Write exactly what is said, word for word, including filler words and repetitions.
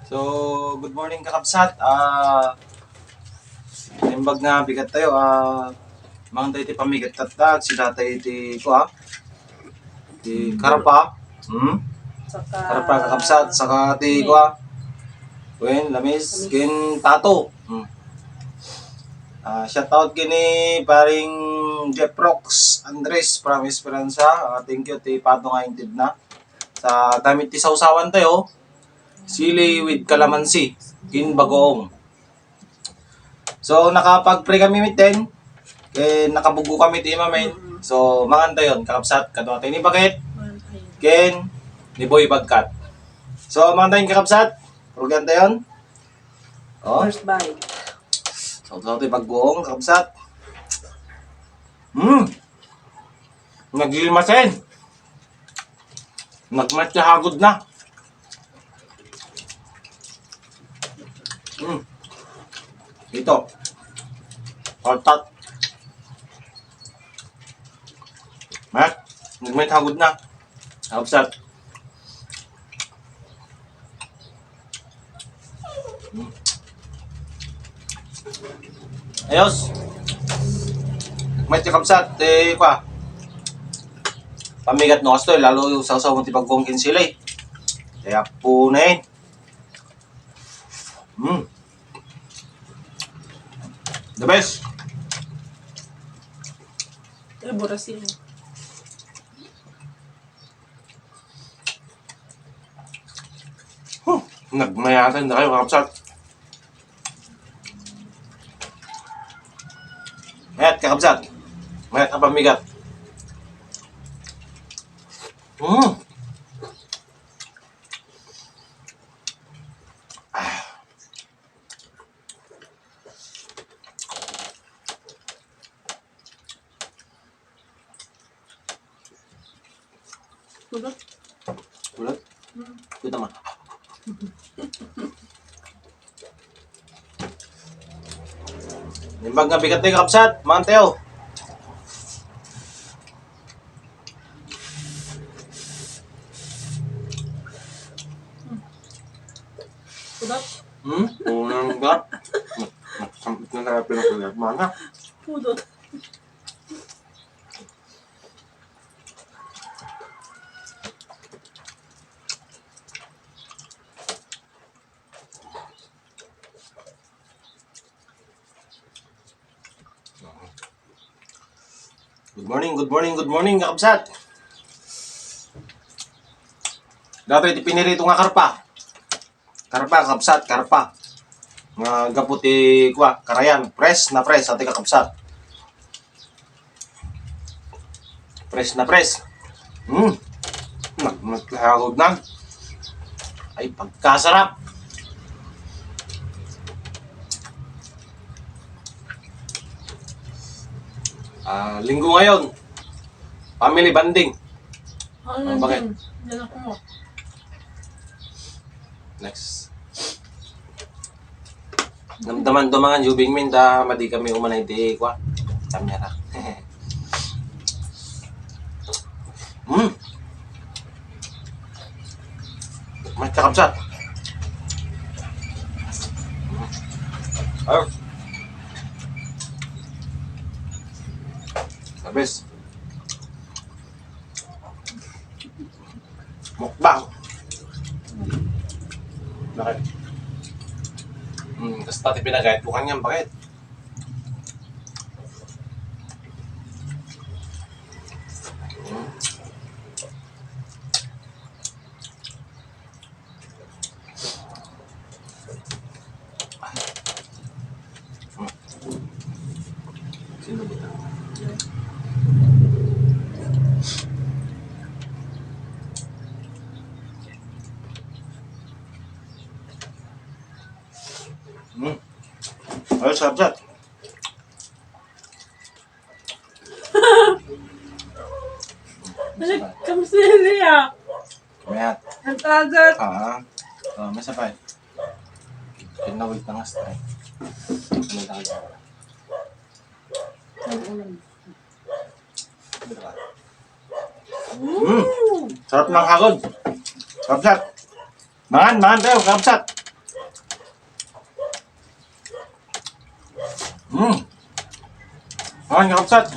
So, good morning, kakabsat. Ah, naimbag nga bigat tayo. Ah, mangan tayo ti pamigat tatta, sida tayo ti, kua, ti karpa. Hmm? Saka karpa, kakabsat, saka ti, hmm, kua, wen, lamis, lamis, ken tato. Hmm. Ah, shout out kini paring Jeff Rox Andres from Esperanza. Ah, thank you ti pato nga intedna. Sa gamit ti sawsawan tayo, sili with calamansi, ken bagoong. So, nakapag-pray kami miten, ken nakabuggo kami ti imamen. So, mangan tayon, kakabsat, kadua tayo ni Baket, ken ni Boy Bagkat. So, mangan tayon, kakabsat, purgan tayon. Oh. First bite. So, so, ti bagoong, kakabsat. Hmm. Naglimasen. Nagmat ti hagod na. Hmm. Ito. Paltat. Mat. Nagmat hagod na. Kakabsat. Ayos. May ti kabsat, eh, kwa. Pamigat no kastoy, lalo yung sawsaw mo ti pagkuang kinsili. Kaya punin. Mm. The best. Kaya burasi mo. Huh, nagmayatan na kayo, kakabsat. Mayat, kakabsat. Mayat ang pamigat. Mm. Ah. Kulot. Kulot? Hmm. Kita ma. Nimbag nga bigat ni kakabsat, manteo. Kulot. Hmm? Unang gap. Nagsampit na tayo pinakulat. Mana? Kulot. Good morning, good morning, good morning, kakabsat. Dati, ti pinirito nga karpa. Karpa, kabsat, karpa. Nga gapu ti, kwa, karayan. Fresh na fresh, ati kakabsat. Fresh na fresh. Hmm. Nag-, nagkahagod na. Ay, pagkasarap. Ah, linggo ngayon. Family bonding. Ano, ah, bakit? Din. Yan ako mo. Next. Damdaman do mga jubing min, ta madi kami umanay ti, kwa, kamera. Hmm. May kakabsat. Ay. Sabes. Mukbang. Bakit? Hmm, basta ti pinagayat ko kanya, bakit? Hmm. Sino ba? Hmm. Ay, sarap, sarap. Kamusta na niya? Mayat. Ang tagat. Ah, ah. Oh, may sabay. Kinawit na nga, stay. Ano na nga? Mm. Sarap ng hagod. Kabsat. Mangan, mangan tayo, kabsat. Hmm. Ay, nga kapsat.